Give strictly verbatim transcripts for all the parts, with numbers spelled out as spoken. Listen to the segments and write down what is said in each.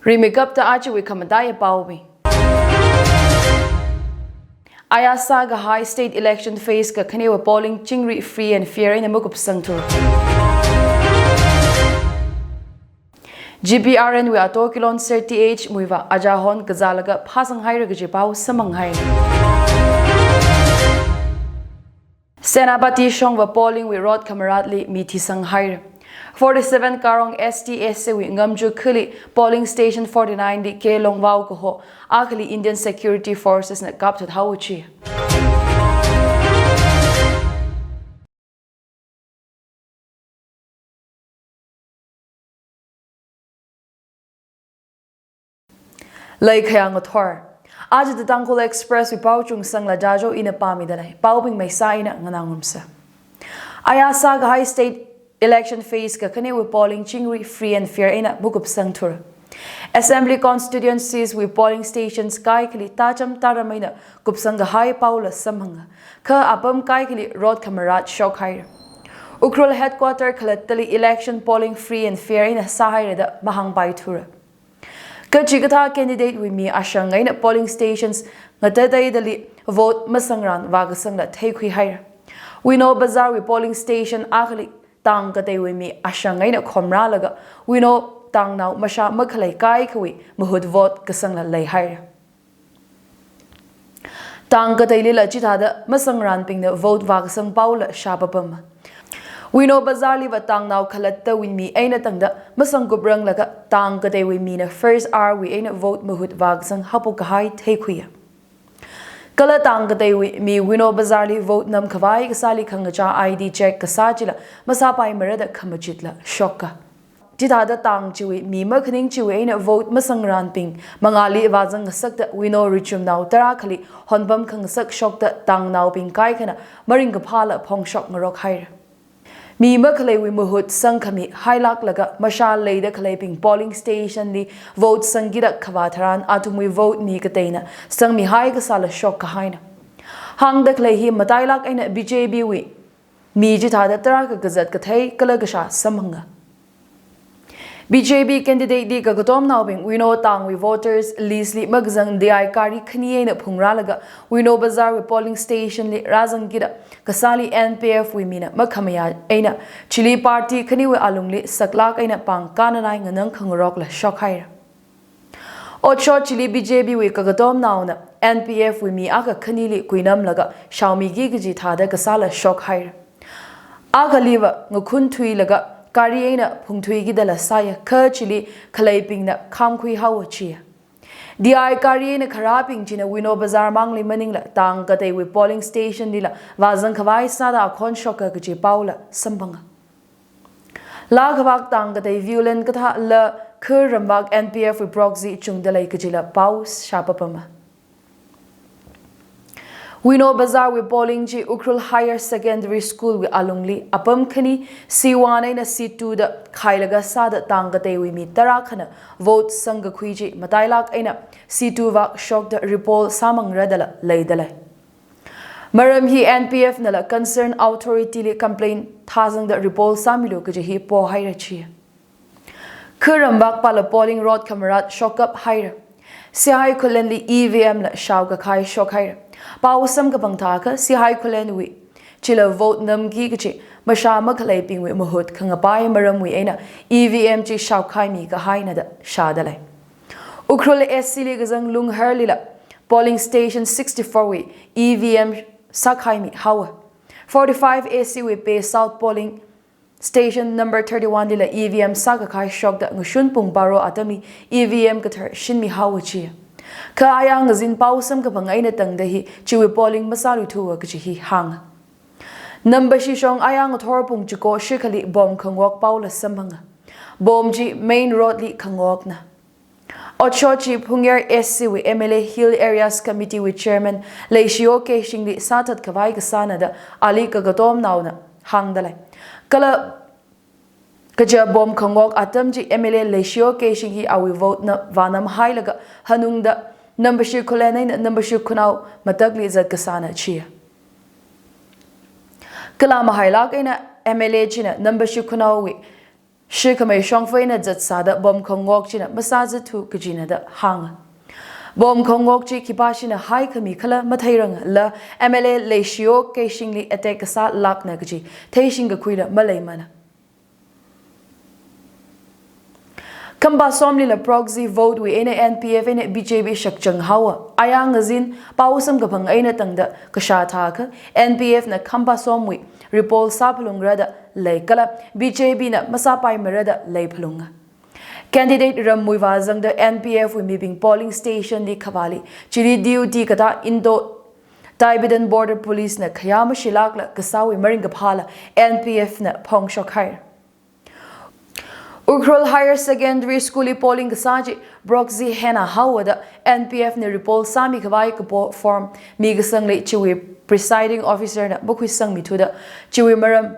Rimeikapta ajawui khamataiya pao mi. Aya sākahai state election phase kakhanewui polling chingri free and fair eina makupsangthura. G P R N wui ato kilon thirty-eight muiva ajahon kazālaga phāsanghaira kaji pao samphanghaira. Senapati shongva polling wui road khamaratli mi thisanghaira. Forty-seven Karong S T S C wui Ngamju khali polling station forty-nine li K Longvao kaho akhali Indian Security Forces na kapthat haowa chi. Leikhayang ngathor. Aja The Tangkhul Express wui pao chungsangla jajo ina pāmidalei. Paobing maisa ina nganāngarumsa. Aya sākahai state election phase kakhanewui polling chingri free and fair eina makupsangthura. Assembly constituencies wui polling stations kaikhali tacham taram eina kupsangkahai paola samphanga. Kha apam kaikhali road khamarat shokhaira. Ukhrul headquarter khalattali election polling free and fair eina sāhaira da mahāngpaithura. Kachikathā candidate wui mi ashang eina polling stations ngatateidali vote masangran vākasangla theikhuihaira. Wino Bazar wui polling station akhali tang kateiwui mi ashang eina khomrālaga Wino tangnao mashā makhalei kaikhawui mahut vote kasangla leihaira. Tang kateilila chithāda masangranbingna vote vākasang paola shāpapama. Wino Bazar liva tangnao khalattawui mi eina tangda masangkupranglaga tang kateiwui mina first hour wui eina vote mahut vākasang haophok kahai theikhuiya. Kala tang kateiwui mi Wino Bazar li vote namkhavai kasāli khangachā I D check kasā chila masāpaimara da khamachitla shoka. Chithāda tang chiwui mi makhaning chiwui eina vote masangranbing mangāli vāzang ngasakta Wino richumnao tarākhali honpam khangasak shokta tangnaobing kaikhana maringkaphāla phongshok ngarokhaira. Mi makhaleiwui mahut sangkhami hailāklaga mashā leida khaleibing polling station li vote sangkida khavā tharan athumwui vote mi kateina sangmihai kasāla shokkahaina. Hāngda khalei hi matailāk eina B J P wui mi chithāda tarākha kazat kathei kala kashā samphanga. B J P candidate li kakatomnaobing Wino tangwui voters list li makazang D I gari khani eina phungrālaga Wino Bazar wui polling station li rāzangkida kasāli N P F wui mina makhamayā eina chili party khaniwui alungli saklāk eina pāng kananai nganang khangarokla shokhaira. Otshot chili B J P wui kakatomnaona N P F wui mi akha khanili kuinamlaga shaomiki kaji thāda kasāla shokhaira. Akhaliva ngakhunthuilaga gari eina phungthuikidala sāya kha chili khaleibingna khamkhui haowa chiya. D I gari eina kharābing china Wino Bazar mangli maningla tang kateiwui polling station lila vāzang khavai sāda akhon shoka kaji paola samphanga. Laa khavak tang katei violent kathāla kha ramvak N P F wui proxy chungdalei kajila pao shāpapama. Wino Bazar wui polling chi Ukhrul Higher Secondary School wui alungli apam khani C one eina C two da khailaga sāda tang kateiwui mi tarākhana vote sangkakhui chi matailāk eina C two vak shokda repoll sāmangra dala leidalei. Maram hi N P F nala concern authority li complaint thāzangda repoll sāmilu kaji hi pohaira chi. Kha ramvakpala polling road khamarat shokkaphaira. Sihai Khullen li E V M la shaokakhai shokhaira. Pao samkaphang thākha Sihai Khullen wui chila vote namki kachi mashā makhaleibingwui mahut khangapai maramwui eina E V M chi shaokhaimi kahaina da shādalei. Ukhrul S C li kazang Lunghar lila polling station sixty-four wui E V M sākhaimi haowa. Forty-five A C wui Pei South polling station number thirty-one lila E V M sākakhai shokda ngashun pung baro atamli E V M kathar shinmi haowa chi. Kha aya ngazin pao samkaphang eina tangda hi chiwui polling masāluithuwa kaji hi hānga. Nambashi shong aya ngathor pung chiko shikhali bomb khangok paola samphanga. Bomb chi main road li khangokna. Otshot chi Phungyar S C wui M L A Hill Areas Committee wui Chairman Leishio Keishing li sāthat khavai kasāna da ali kakatomnaona hāngdalei. Kala kaja bomb khangok atam chi M L A Leishio Keishing hi awui vote na vānamhailaga hanungda Nambashi Khullen eina Nambashi Khunao matakli zat kasāna chi. Kala mahailāk eina M L A china Nambashi Khunaowui shikhamei shongfa eina zatsāda bomb khongok china masāzathu kajina da hānga. Bomb khongok chi khipāshina haikhami khala matheirangla M L A Leishiyo Keishingli attack kasā lakna kaji theishing kakhuila maleimana. Khamba somlila proxy vote wui eina N P F eina B J P shakchang haowa. Ayang azin pao samkaphang eina tangda kashā thākha N P F na khamba somwui repoll sāphalungra da lei kala B J P na masāpaimara da leiphalunga. Candidate ram muivā zangda N P F wui mibing polling station li khavāli chili duty katā Indo Tibetan Border Police na khayā mashilakla kasāwui maringkaphāla N P F na phongshok haira. Ukhrul Higher Secondary School li polling kasā chi proxy hena haowa da N P F na repoll sāmi khavai kapo form mikasangli chiwui presiding officer na makhuisangmithuda chiwui maram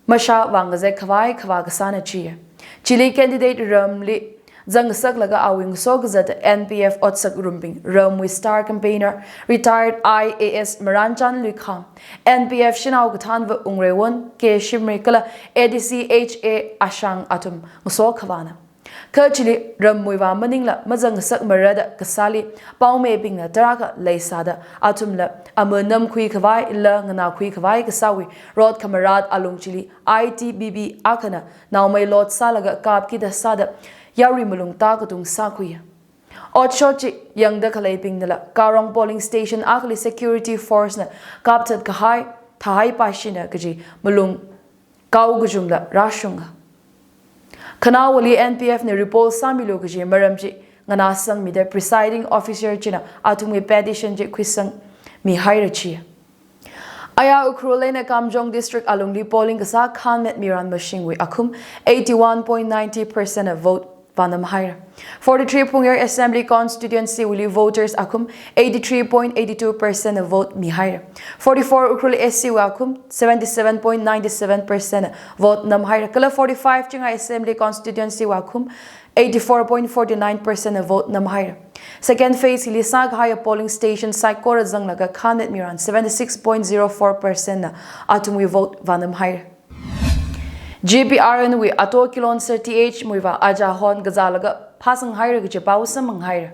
mashā vang kazek khavai khavā kasāna chi. Chili candidate ramli zangsaklaga awui ngaso kazata N P F otsak rumbing ramwui star campaigner retired I A S Maranchan Luikham, N P F shanao kathānva Wungreiwon K Shimray kala A D C H A Ashang athum ngaso khavāna. Kha chili ram muivā maningla mazangasakmara da kasāli paomibingna tarākha leisāda athumla amanamkhui khavaila nganākhui khavai kasāwui rot khamarat alung chili I T B P akhana naomei lot sālaga kapkida sāda yarui malung tākatung sākhuiya. Otshot chi yangda khaleibingnala Karong polling station akhali security force na kapthat kahai thahai pāshina kaji malung kao kachungla rāshunga. Khanaowali N P F na repoll sāmilu kaji maram chi nganāsangmida presiding officer china athumwui petition chi khuisangmi haira chi. Aya Ukhrul eina Kamjong district alungli polling kasā khanmet miran mashingwui akhum eighty-one point ninety percent of vote vānam haira. Forty-three Phungyar Assembly Constituency wuili voters akhum eighty-three point eighty-two percent of vote mihaira. Forty-four Ukhrul S C wui akhum seventy-seven point nine seven percent vote namhaira. Kala forty-five Chingai Assembly Constituency wui akhum eighty-four point forty-nine percent vote namhaira. Second phase hili sākahaiya polling station saikora zanglaga khanmet miran seventy-six point zero four percent na athumwui vote vānamhaira. G P R N wui ato kilon thirty-eight muivā aja hon kazālaga phāsanghaira kaji pao samphanghaira.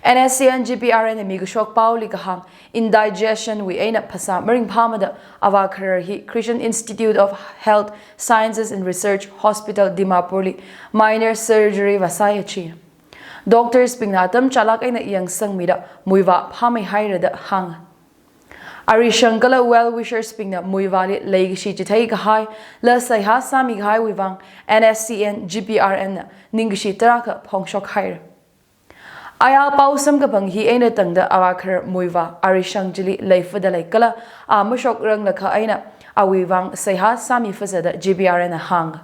N S C N G P R N na mikashok paoli kahāng indigestion wui eina phasā maringphāmada avākharar hi Christian Institute of Health Sciences and Research Hospital Dimapur li minor surgery vāsāya chi. Doctors bingna atam chālak eina yangsangmida muivā phāmeihaira da hānga. Arishang kala well wishers bingna muivāli leikashi chithei kahaila seihā sāmi kahaiwui vang N S C N G P R N na ningkashi tarākha phongshok haira. Aya pao samkaphang hi eina tangda avākharar muivā arishang chili leifada lei kala a mashokranglakha eina awui vang seihā sāmi fazada G P R N na hānga.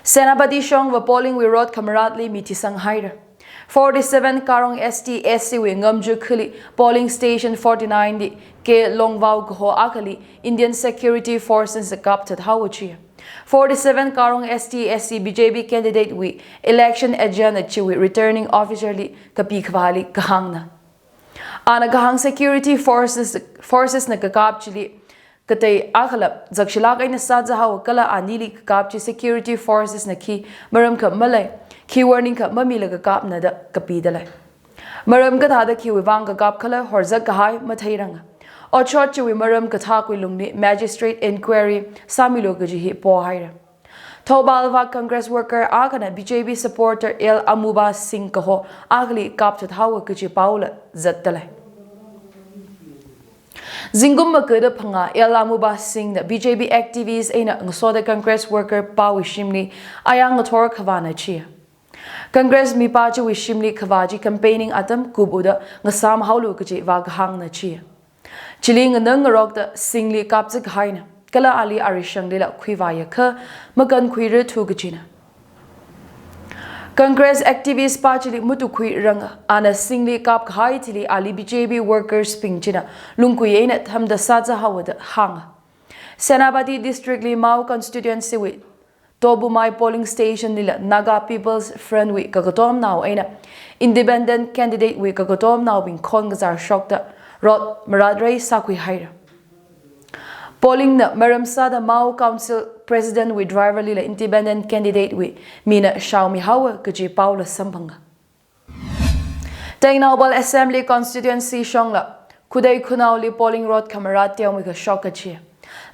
Senapati shongva polling wui rot khamaratli mi thisanghaira. Forty-seven Karong S T S C wui Ngamju khali polling station forty-nine li K Longvao kaho akhali Indian Security Forces na kapthat haowa chi. Forty-seven Karong S T S C B J P candidate wui election agent na chiwui returning officer li kapi khavāli kahāngna. Ana kahāng security forces, forces na kakap chili katei akhala zakshilak eina sāza haowa kala anili kakap chi security forces na khi maram kha malei, khi warning kha mamilaga kapna da kapida lei. Maram kathāda khiwui vang kakap khala horzak kahai matheiranga. Otshot chiwui maram kathākwui lungli magistrate inquiry sāmilu kaji hi pohaira. Thoubal va Congress worker akhana B J P supporter L Amuba Singh kaho akhali kapthat haowa kaji paola zatda lei. Zingkum makada phangā L Amuba Singh na B J P activist eina ngasoda Congress worker pāwui shimli ayang ngathor khavāna chi. Congress mipā chiwui shimli khavā chi campaigning atam kupuda ngasām haolu kaji vākahāngna chi. Chili nganang ngarokta Singh li kapzak haina, kala ali arishanglila khuivāya kha makankhuirathu kajina. Congress activist pā chili mutukhuirang ana Singh li kapkahai thili ali B J P workers bing china lungkui eina thamda sāza haowa da hānga. Senapati district li Mao constituency wui Tobumai polling station lila Naga People's Front wui kakatomnao eina independent candidate wui kakatomnaobing khon kazar shokta rot maratrei sākhuihaira. Polling na maram sāda Mao Council President wui driver lila independent candidate wui mina shaomi haowa kaji paola samphanga. Tengnoupal Assembly Constituency shongla Khudei Khunaoli polling rot khamarat teomi kashok kachi.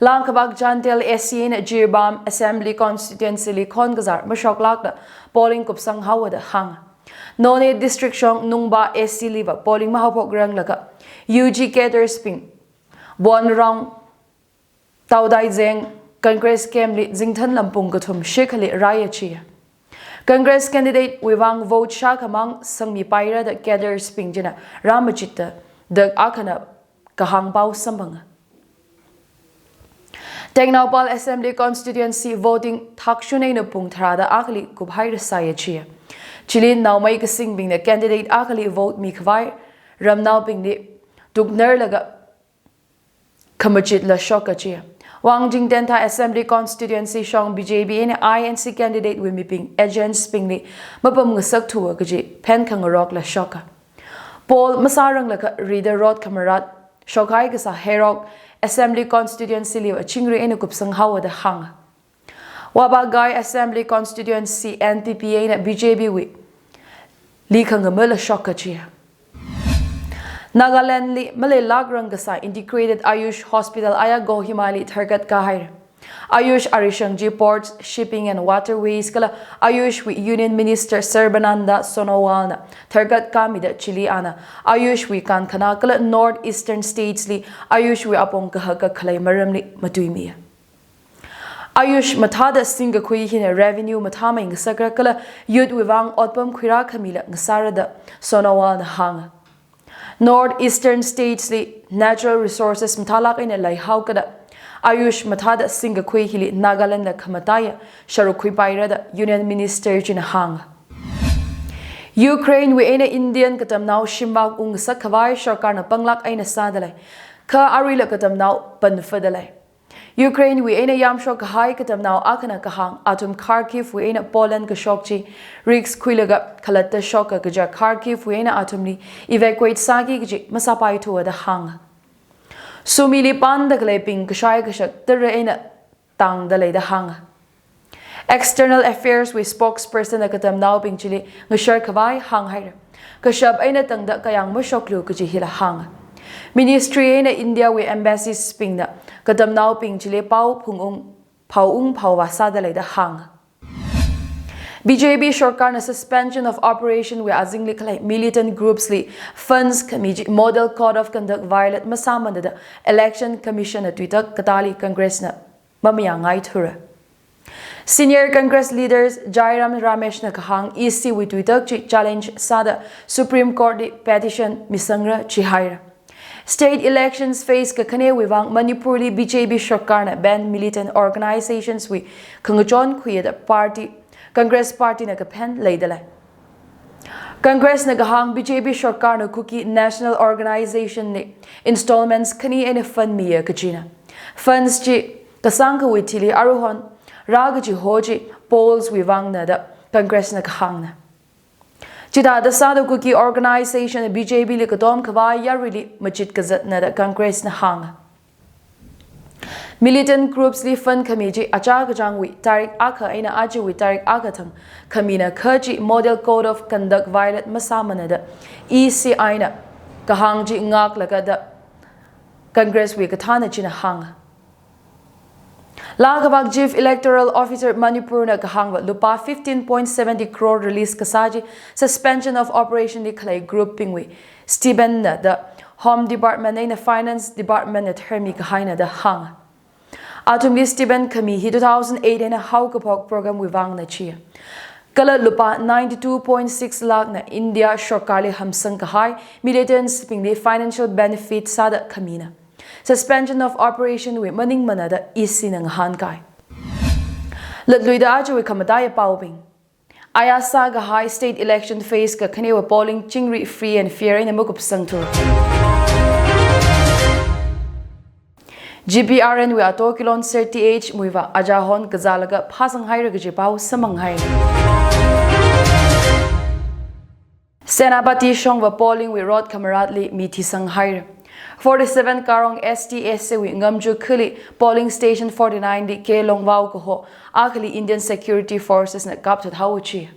Langkabak Chandel A C eina Jiribam Assembly Constituency li khon kazar mashoklakla polling kupsang haowa da hānga. Noney District shong Nungba A C liva polling mahaophok ranglaga U G cadres bing Bonrong Taodaizeng Congress camp li zingthan lampung kathum shikhali rāya chi. Congress candidate wui vang vote shākhamang sangmi paira da cadres bing china rāmachitda da akhana kahāng pao samphanga. Tengnoupal Assembly Constituency voting thakshun eina pung tharāda akhali kuphaira sāya chi. Chili naomei kasingbingna candidate akhali vote mikhavai ramnaobingli tuknarlaga khamachitla shok kachi. Wangjing Tentha Assembly Constituency shong B J P eina I N C candidate wui mibing agents bingli mapam ngasakthuwa kaji phen khangarokla shoka. Poll masāranglakha rida rot khamarat shokhai kasā Heirok Assembly Constituency liva chingri eina kupsang haowa da hānga. Wabagai Assembly Constituency N P P eina B J P wui li khangamala shok kachi. Nagaland li maleilak rang kasā Integrated Ayush Hospital aya Kohima li tharkat kahaira. Ayush arishang chi Ports, Shipping and Waterways kala Ayush wui Union Minister Sarbananda Sonowal na tharkat kamida chili ana Ayush wui kankhana kala North Eastern States li Ayush wui apong kahaka khalei maramli matuimiya. Ayush mathāda singkakhui hina revenue mathāmei ngasakra kala youth wui vang otpam khuirā khamila ngasāra da Sonowal na hānga. North Eastern States li natural resources mathālak eina leihao-kada Ayush mathāda singkakhui hili Nagaland la khamataiya sharuk khuipaira da Union Minister china hānga. Ukraine wui eina Indian katamnao shimvak ungsak khavai sarkarna panglak eina sādalei. Kha aruila katamnao panfadalei. Ukraine wui eina yamshok kahai katamnao akhana kahāng athum Kharkiv wui eina Poland kashok chi risk khuilaga khalatta shoka kaja Kharkiv wui eina athumli evacuate sāki kaji masāpaithuwa da hānga. Sumili panda khaleibing kashai kashak tara eina tangdalei da hānga. External Affairs wui spokesperson na katamnaobing chili ngashar khavai hānghaira. Kashap eina tangda kayāng mashoklu kaji hila hānga. Ministry eina India wui embassies bingna katamnaobing chili pao phungung, phaung phaova sādalei da hānga. B J P sarkarna suspension of operation wui azingli khalei militant groups li funds khami chi Model Code of Conduct violate masāmana da Election Commission na tuitak katāli Congress na mamayāngaithura. Senior Congress leaders Jairam Ramesh na kahāng E C wui tuitak chi challenge sāda Supreme Court li petition misangra chihaira. State elections phase kakhane wui vang Manipur li B J P sarkarna banned militant organizations wui khangachon khuida party, Congress party na kaphen leidalei. Congress na kahāng B J P sarkarna Kuki National Organization li installments khani eina fund miya kajina. Funds chi kasāng kawui thili aruihon rā kaji ho chi polls wui vangna da Congress na kahāngna. Chithāda sāda Kuki organization B J P li katom khavai yaruili machit kazatna da Congress na hānga. Militant groups li fund khami chi achā kachāngwui tarik akha eina ajawui tarik akha thang khamina kha chi Model Code of Conduct violate masāmana da E C I na kahāng chi ngaklaga da Congress wui kathāna china hānga. Laa kavak Chief Electoral Officer Manipur na kahāngva lupā fifteen point seventy crore release kasā chi suspension of operation li khalei group bingwui stipend na da Home Department eina Finance Department na tharmi kahaina da hānga. Athumli stipend khami hi two thousand eight eina haokaphok program wui vangna chi. Kala lupā ninety-two point six lakh na India sarkarli hamsang kahai militants bingli financial benefit sāda khamina. Suspension of operation wui maningmana da E C na ngahānkai. Latluida ajawui khamataiya paobing. Aya sākahai state election phase kakhaneva polling chingri free and fair eina makupsangthura. G P R N wui ato Kilonser T H Muivah ajahon kazālaga phāsanghaira kaji pao samphanghai. Senapati shongva polling wui rot khamaratli mi thisanghaira. Forty-seven Karong S T S A wui Ngamju khali polling station forty-nine li K Longvao kaho akhali Indian Security Forces na kapthat haowa chi.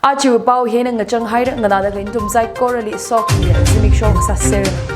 Aja pao hina ngachang haira, nganāda khalei nathum saikorali sokhami zimiksho sāsera.